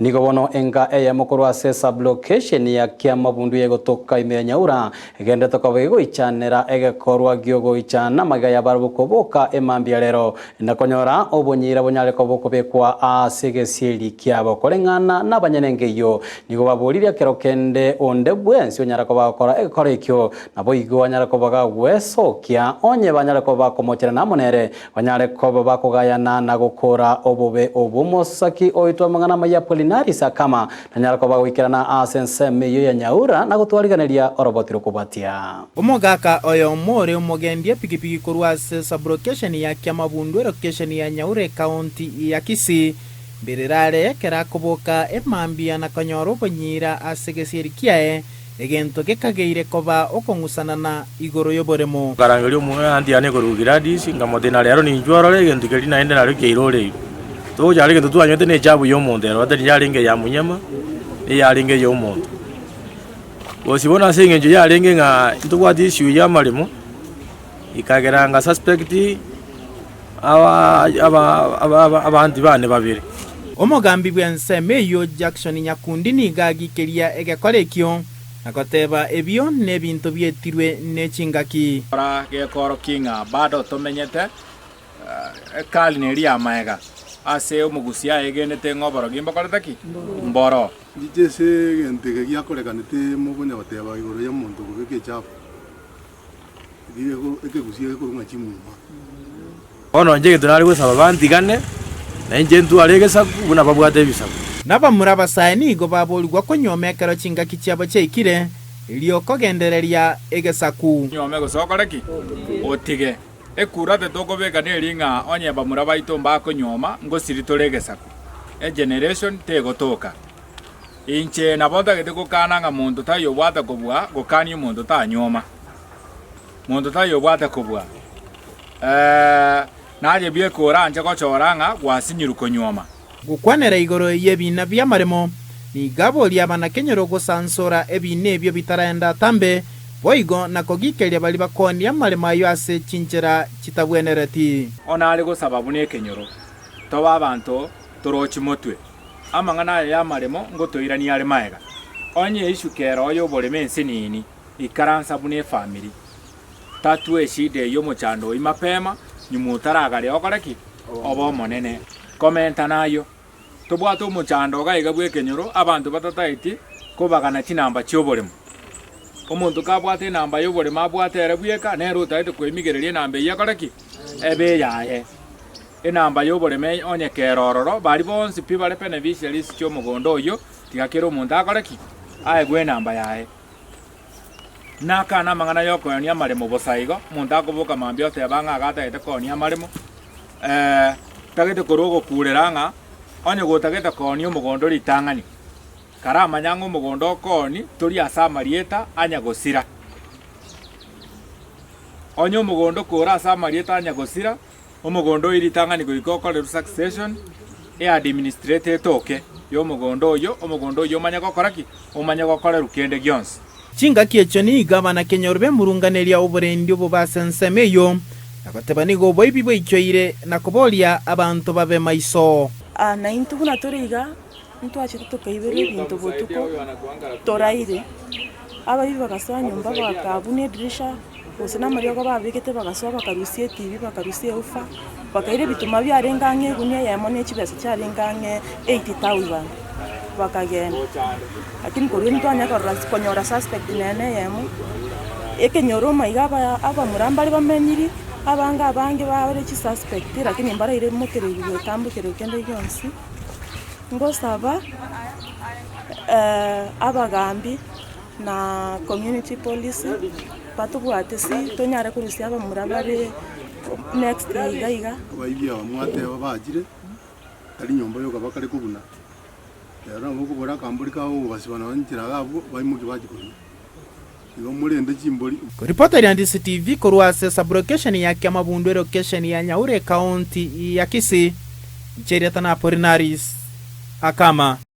Nigo bono enga eyemo korwa ase sub-location ya Kiamabundu egotoka ime ya Nyaura egenderete koba egoichanera egekorwa giogoichana amaiga y'abarabwo koboka emambia rero na konyora obonyiira bonyare koba okobekwa ase egesieri kiabo koreng'ana nabanyene enga eyio. Nigo baboririe ekero kende onde bwensi onyare koba agokora egekora ekio naboigo anyare koba gagwesokia onye banyare koba bakomocherana amo nere Banyare koba bakogayana na gokora obobe obwo. Omosaki oitwe amang'ana amaya Apollinaris akama, nanyare koba goikerana aase ensemo eyio ya Nyaura na gotwariganeria oroboti rokobwatia. Omogaka oyomo ore omogendi epigipigi korwa ase saburokesheni ya Kiamabundu erokesheni ya Nyaura ekaonti ya Kisii, mbirire are ekero akoboka emambia na konyora obonyiira ase egesieri kiaye, Egento gekageire koba okong'usanana igoro y'oboremo. Nkarangeria omoanti yane korwa Gladys, nkamotebia, Na rero ninchwe orore egento keria naende nario kiairorerwe. Togochara egento twanywete na echabu y'omonto ero, tari yarenge eya monyama, eyarenge ey'omonto. Gose bono ase eng'encho yarenge ng'a ntobwate issue y'amaremo, ekagera nga suspect Abanto bane babere. Omogambi bw'ensemo eyio Jackson Nyakundi nigo agikeria egekora ekio na goteba ebio nebinto bietirwe ne chingaki. Kora gekoorokia ng'a bado tomenyete ekarne eria y'amaega ase omogusia aegenete ng'a oborogi mbokorete ki? Mboro. Inche ase egento eke giakorekanete mokonya goteba igoro y'omonto okobeka echafu. Ekegusii gekorwa ng'a chimuma. Bono inche egento nare gosaba bantigane, na inche ntware egesaku buna babwate ebisaku. Nabamura abasae nigo baborigwa konyuoma ekero chingaki chiabo chiaikire, erio kogendereria egesaku. Onyuome gose okore ki? Otige. Ekurate tokobeka neri ng'a onye bamura baito mbakonyuoma ngosiri tore egesaku. Egeneration tegotoka. Inche nabo ntagete gokana ng'a monto taiyo obwate kobua gokania omonto tanyuoma. Monto taiyo obwate kobua. Ee, naye bweka oranche gochora ng'a gwasinyirwe konyuoma. Gokwanera igoro y'ebiina bi'amaremo, nigo aboria abanakenyoro gosansora ebiina ebio bitaraenda atambe, boigo na kogikeria baria bakoonia amaremo ayio ase chinchera chitabwenereti. Onare gosaba buna ekenyoro, tobe abanto torochi motwe. Amang'ana aya y'amaremo ngotoirania are magega. Onye eishuka ero y'oboremo ensinini, ikaransa buna efamiri. Tatua eshida eyio omochando oyio mapema, nyuma otaragaria okore ki? Obe omonene. Komenta nayio, tobwate omochando iga iga bw'ekenyoro, abanto batataeti kobagana chinamba chi'oboremo. Omonto kabwate enamba y'oboremo abwate ere bweka, nere otaete koemigereria enamba eyio ekore ki? Ebe eyaye. Enamba y'oboremo onye kere ororo, baria bonsi pi bare beneficiaries chi'omogondo oyio, tiga kera omonto akore ki? Aegwe enamba yaye. Nakane amang'ana y'okoenia amaremo bosa igo, omonto akoboka mambia oteba ng'a iga atagete koonia amaremo, tagete korwa ogokurera ng'a onye gotagete koonia omogondo ritang'ani, karamanya ng'a omogondo okoonia tori ase amarieta anya gosira. Onye omogondo kore ase amarieta anya gosira, Omogondo oyio ritang'ani goika okorerwe succession, eadministrate etoke y'omogondo oyio, omogondo oyio omanye gokora ki? Omanye gokorerwa kende gionsi. Chingaki echio nigo abanakenyoro bemurunganeria oborendi obobe ase ensemo eyio, na goteba nigo oboibi bwaichoire, na koboria abanto babe maiso. Na intwe buna tore iga, ntwachete tokaiberwa ebinto botuko toraire, abaibi bagasoa nyomba bakabuna edirisha. Gose namariogo babegete bagasoa bakarusia etibi, bakarusia eufa, bakaira ebituma biarenge ang'e egunia eyemo ne chibesa chiarenge ang'e 80,000, bakagenda. Lakini korwa erio ntwanya korora konyora suspect nene eyemo, ekenyoro omaiga aba abamura mbare bamenyiri, abange abange bare chisuspect lakini mbaraire mokereiri gotambokerwa kende gionsi, ngosaba abagambi. Na community police batobwate si tonyare korusia abamura bare next iga iga. Abaibi aba mwateba bachire, tari nyomba yoka bakare kobuna, rero nabo okobora akambori kao ogobasiba nonye nchera iga abwo, baimokie bachie konywa. Igo morende chimbori. Koripota ria Ndisi TV korwa ase Sub-location ya Kiamabundu Elocation ya Nyaura Ekaonti ya Kisii, Inche erieta na Apolinaris Akama.